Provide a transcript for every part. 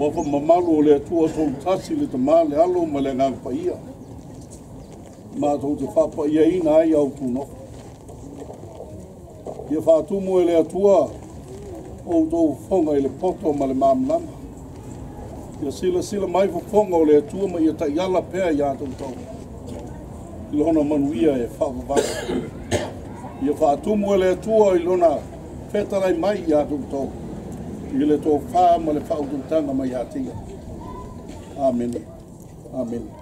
Suafa mamalu o le Atua Toatasi le Tama le Alo ma le Agaga Paia. Matou te faapaiaina ai au tunofo. Ia faatumu e le Atua outou fofoga i le poto ma le malamalama. Ia silasila mai fofoga o le Atua ma ia taiala pea ia outou i lona manuia e faavavau. Ia faatumu e le Atua i lona fetalai mai ia outou i le tofa ma le faautautaga mai ia te ia. Amene. Amene.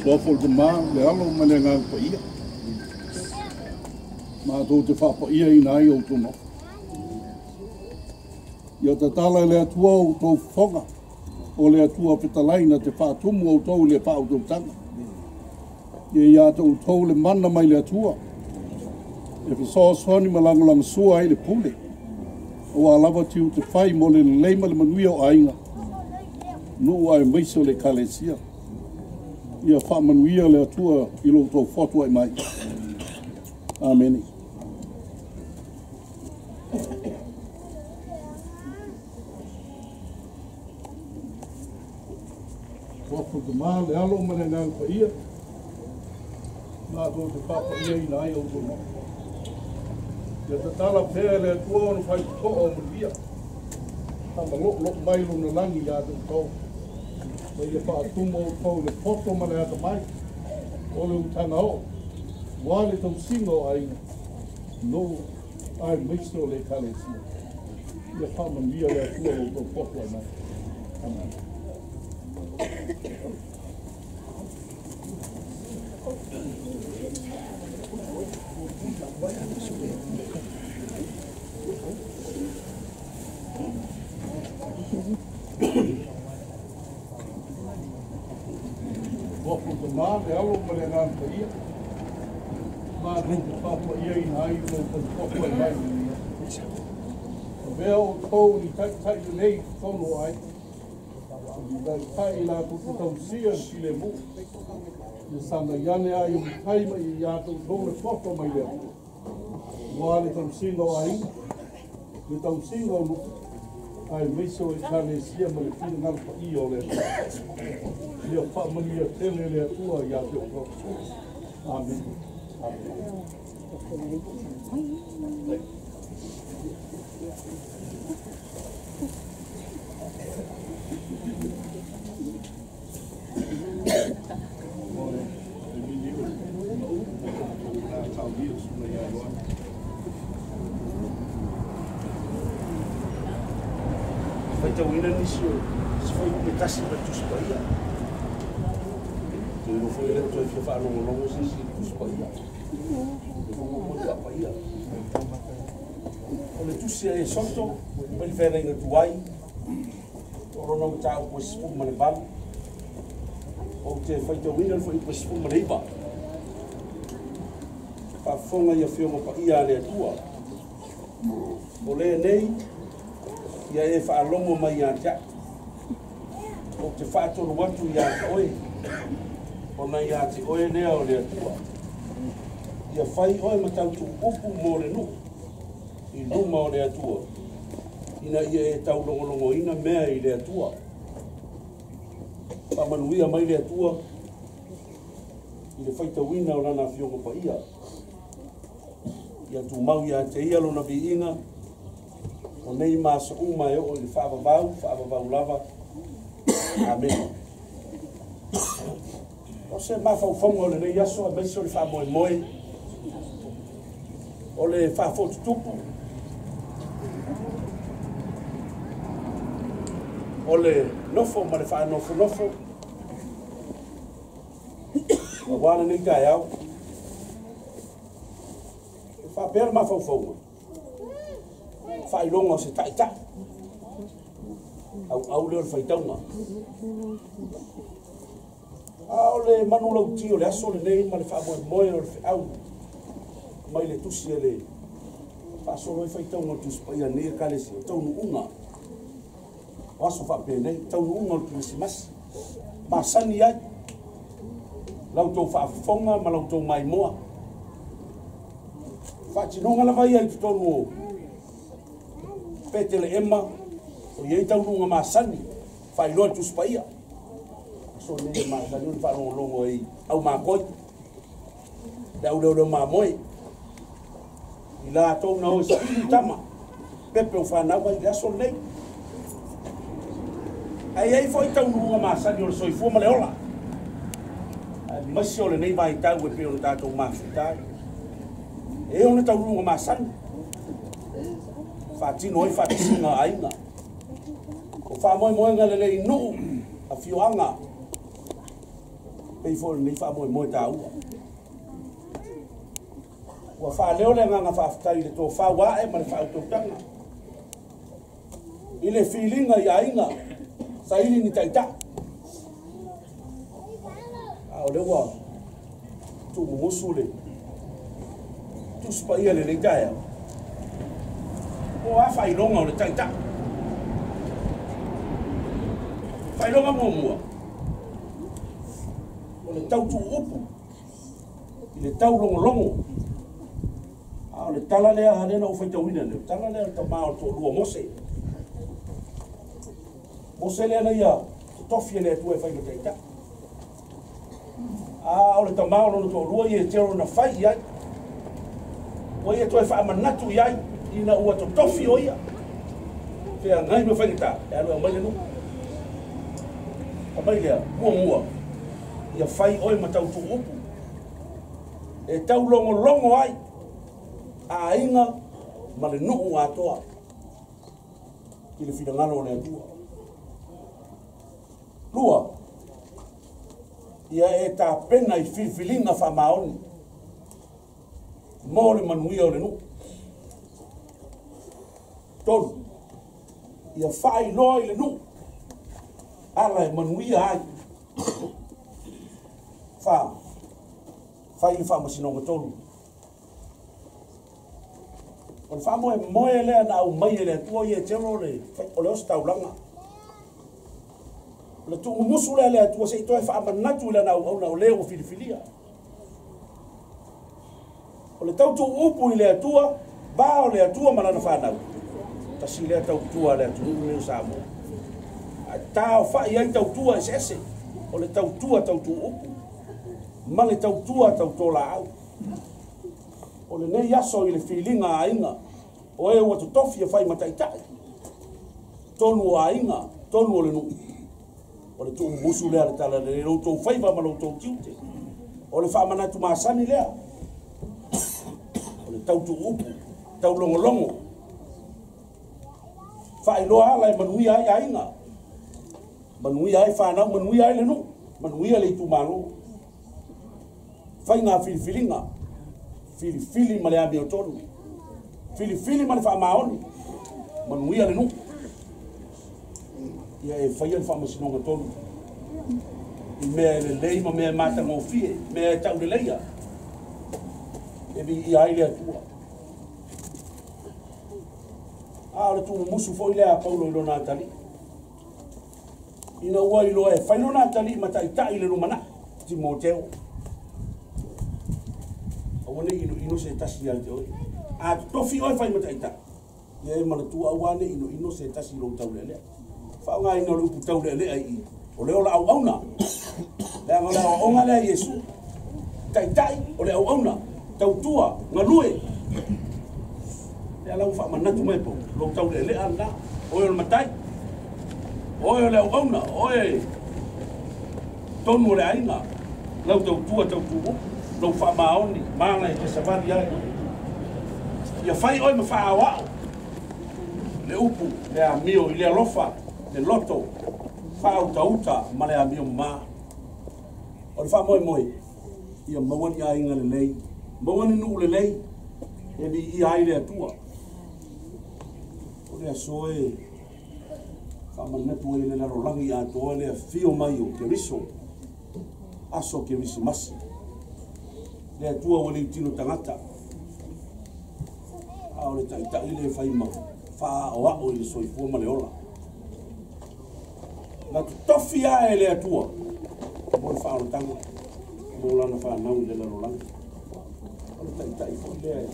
Suafa o le Tama, le Alo ma le Agaga Paia. Matou te faapaiaina ai outou nofo. Ia tatala e le Atua outou fofoga, o le Atua fetalai na te faatumu outou i le faautautaga. Ia ia te outou le mana mai le Atua, e fesoasoani ma lagolagasua ai le pule, aua lava tiu te fai mo le lelei ma le manuia o aiga, nuu aemaise o le Ekalesia. Ia faamanuia le Atua i lo outou fotu ai mai. Amene. Suafa o le Tama, le Alo ma le Agaga Paia. Matou te faapaiaina ai outou nofo. Ia tatala pea e le Atua ona faitotoa o manuia. Faamaloloo mai lona lagi ia te outou. Ma ia faatumu outou i le poto ma le atamai o le utaga oo, ua le tausiga o aiga, nuu aemaise o le Ekalesia. Ia faamanuia le Atua lo outou poto ai mai. Amen. Suafa o le Tama, le Alo ma le Agaga Paia. Matou te faapaiaina ai lo outou poto ai mai. Avea outou ni taitai lelei i totonu o aiga. Ni taitai latou te tausia le filemu. Ia sagai ane ai o matai ma ia ia te outou le poto mai le Atua. Ua le tausiga o aiga, le tausiga o nuu, aemaise o Ekalesia ma le finagalo paia o le Atua. Ia faamanuia tele le Atua ia te outou. Amene. Amene. Faitauina nisi o se fuaiupe 1 ma le Tusi Paia. Toe iloa foi e le o toe fia faalogologo se isi i le Tusi Paia. E faaopoopo le faapaia. O le tusi a Iesoto mai le feagaiga tuai, o lona mataupu e 18. Ou te faitauina le fuaiupe 19. Faafofoga i afioga paia a le Atua. O lenei, ia e faalogo mai ia te au. Ou te faatonu atu ia te oe, ona ia te oe lea o le Atua. Ia fai oe ma tautuupu mo le nuu, I luma o le Atua, ina ia e taulogologoina mea i le Atua. Faamanuia mai le Atua i le faitauina o lana afioga paia. Ia tumau ia te ia lona viiga, o nei ma aso uma e oo i le faavavau, faavavau lava. Amene. O se mafaufauga o lenei aso, aemaise o le faamoemoe, o le faafotutupu, o le nofo ma le faanofonofo, aua lenei taeao. E faapea le mafaufauga, faailoga o se taitai, auau lea o le faitauga. A o le manulauti o le aso lenei ma le faamoemoe o le feau mai le tusi e le faasolo ai faitauga o le Tusi Paia nei Ekalesia, o taunuuga o aso faapenei, taunuuga o le Kerisimasi. Masani ai lau tou faafofoga ma lau tou maimoa. Faatinoga lava ia i totonu o Peteleema, o i ai taunuuga masani, faailoa le Tusi Paia. Aso nei e masani o le faalogologo ai au makoi, le au leoleo mamoe, i latou na o e saili tama, pepe o whanau ai le aso lenei. Ai ai foi taunuuga masani o le soifua ma le ola. Ai maisi o lenei vaitau e pei ona tatou mafuta ai. E ona taunuuga masani, faatino ai faatasiga aiga. O faamoemoega lelei nuu, afioaga, pei foi o lenei faamoemoe taua. Ua faaleo le agaga faafetai i le tofau ae ma le faautautaga i le filiga i aiga saili ni taitai. A o lea ua tuumumusu le Tusi Paia lenei taeao. O a faailoga o le taitai. Faailoga muamua, o le tautuuupu i le taulogologo. A o le tala lea lea na ou faitauina lea, o le tala lea o le tama o le toalua Mose. Mose lea na ia totofi e le Atua e fai ma taitai. A o le tama o lona toalua ia e telo na fai i ai. Ua ia toe faamanatu i ai ina ua totofi o ia. Feagai ma faigata, e alu e aumai le nuu. Aumai lea, muamua, ia fai oe ma tautuuupu. E taulogologo ai aiga ma le nuu atoa i le finagalo o le Atua. Lua, ia e tapena i filifiliga faamaoni mo le manuia o le nuu. Tolu, ia faailoa i le nuu ala e manuia ai. Fa, fai le faamasinoga tolu. O le faamoemoe lea na aumai e le Atua ia e telo o le ositaulaga. O le tuumumusu lea le Atua se i toe faamanatu i lana auauna o lea ua filifilia. O le tautuuupu i le Atua, va o le Atua ma lana whanau. Tasi lea tautua le atunuu nei o Samoa. Ae taofai ai tautua eseese, o le tautua tautuuupu ma le tautua tautolaau. O lenei aso i le filiga aiga, o e ua totofi e fai ma taitai, tonu o aiga, tonu o le nuu. O le tuumumusu lea le tala lelei, lo outou faiva ma lo outou tiute. O le faamanatu masani lea, o le tautuuupu, taulogologo, faailoa ala e manuia ai aiga, manuia ai whanau, manuia ai le nuu, manuia le itumalo. Faiga filifiliga, filifili ma le amiotonu, filifili ma le faamaoni, manuia le nuu. Ia e faia le faamasinoga tonu i mea e lelei ma mea e matagofie, mea e tauleleia, e viia ai le Atua. A o le tuumumusu foi lea a Paulo i lona atalii. Ina ua iloa e fai lona atalii ma taitai i le lumanai, Timoteo. Aua nei inoino se tasi ia te oe. A totofi oe fai ma taitai, Ia e manatua aua ne i inoino se tasi i lou taulealea. Faaaogaina o le upu taulealea i i, o le ola auauna. Leaga o le aoaoga lea a Iesu. Taitai o le auauna, tautua, galue. Lea la ua faamanatu mai po, lou taulealea lena. Oe o le matai, oe o le auauna, oe tonu o le aiga, lau tautua tautuupu, lou faamaoni, maga e te savali ai. Ia fai oe ma faaaoao le upu, le amio i le alofa, le loto, faautauta ma le amio mama. O le faamoemoe, ia maua ni aiga lelei, maua ni nuu lelei, e viia ai le Atua. O le aso e faamanatu ai le lalolagi atoa le afio mai o Keriso, aso Kerisimasi. Le Atua ua liutino tagata, a o le taitai le fai ma faaaoao i le soifua ma le ola. Na totofi ae le Atua mo le faaolataga, mo lana fanau i le lalolagi. O le taitai foi lea e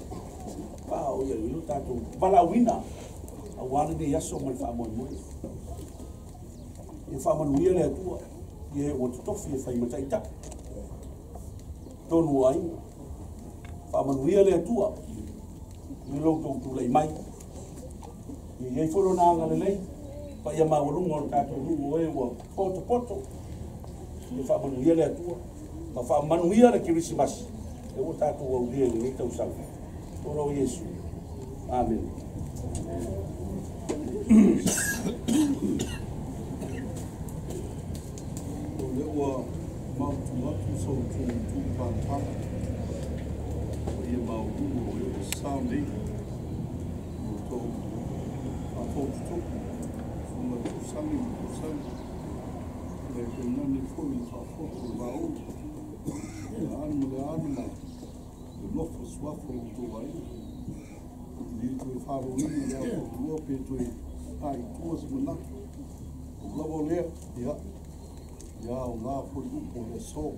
faaoo ia i lo tatou valaauina aua lenei aso ma le faamoemoe. Ia faamanuia le Atua ia ua totofi e fai ma taitai tonu o aiga. Faamanuia le Atua i lo outou tulai mai. Ia i ai foi lona agalelei, paia maualuga o le tatou nuu o e ua potopoto. Ia faamanuia le Atua ma faamanuia le Kerisimasi e ua tatou aulia i lenei tausaga. O lo Iesu. Amen. O lea ua mautu atu sa outou tuupalapala, paia maualuga o e ua sao nei, outou faafotutupu, susuga i tausagi ma tausagi, le tainane foi le faafotu o le vaaulu, le aanu ma le aanu ma le nofo suafa o outou aiga. E le toe faalogina le aofaulua pe toe faaitua se manatu. O lava o lea, ia, ia aoga foi upu o le aso.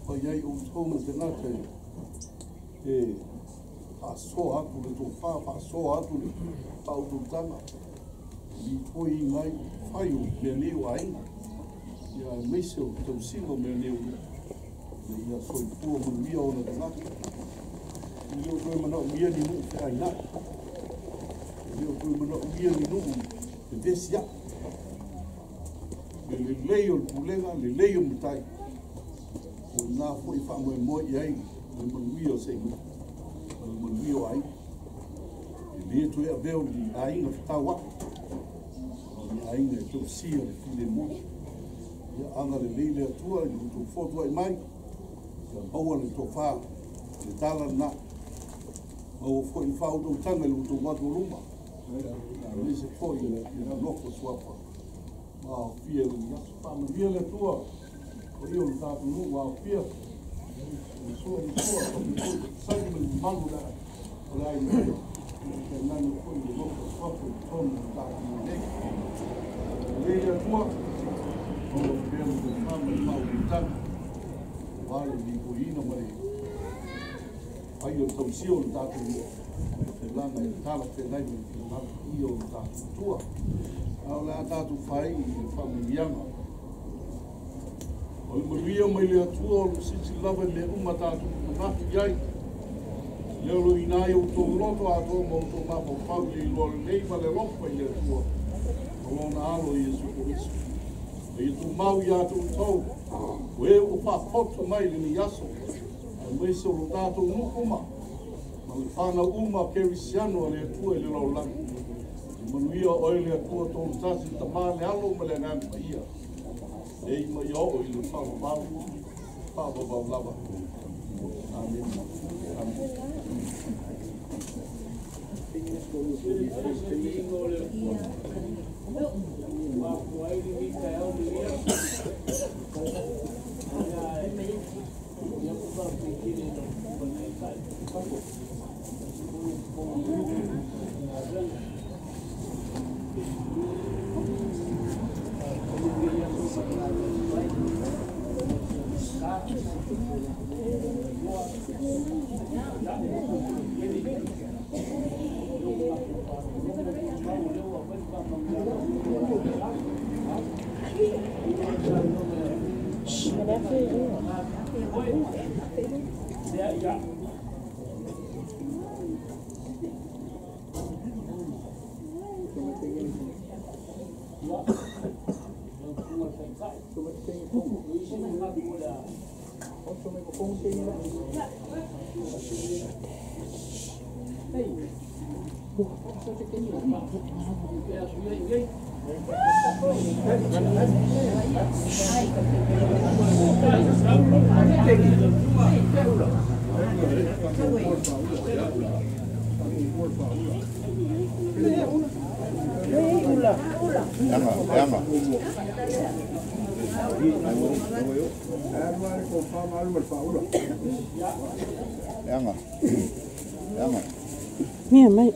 Fai ai outou ma tagata e faasoa atu le tofa, faasoa atu le faautautaga, lipoiina ai fai o mea nei o aiga, ia aemaise o tausiga o mea nei o nuu, ina ia soifua manuia ona tagata. E le o toe manaomia ni nuu feainai, e le o toe manaomia ni nuu vevesiai. Le lelei o le pulega, lelei o matai, o ina foi faamoemoe i ai le manuia o se nuu, ma le manuia o aiga. E le toe avea o ni aiga fetauai, o ni aiga e tausia le filemu. Ia agalelei le Atua i lo outou fotuai mai, ia maua le tofa, le tala lena. Maua foi le faautautaga i lo outou atu luma, aemaise foi i le nofo suafa ma aofia i lenei aso. Faamanuia le Atua, o ia o le tatou nuu aofia, le sua i tua, sagi ma le mamalu o le aiga. Tainane foi le nofo suafa i totonu o le tatou nuu nei. Agalelei le Atua, maua pea le tofa ma le faautautaga, aua le lipoiina ma le fai o le tausia o le tatou nuu, tulaga e talafeagai ma le finagalo paia o le tatou Atua. A o le a tatou fai i le faamanuiaga. O le manuia mai le Atua o le silisili lava i mea uma tatou manatu i ai. Lea o lo o ina ai outou loto atoa ma outou mafaufau i le iloa lelei ma le alofa i le Atua ma lona alo Iesu Keriso. Ma ia tumau ia te outou, o e ua faafoto mai i lenei aso, aemaise o lo tatou nuu uma, ma le fanau uma kerisiano a le Atua i le lalolagi. Ia manuia oe le Atua tolu tasi, le Tama, le Alo ma le Agaga Paia, nei ma ia oo i le faavavau, faavavau lava. Amen. Amen. Mia mai.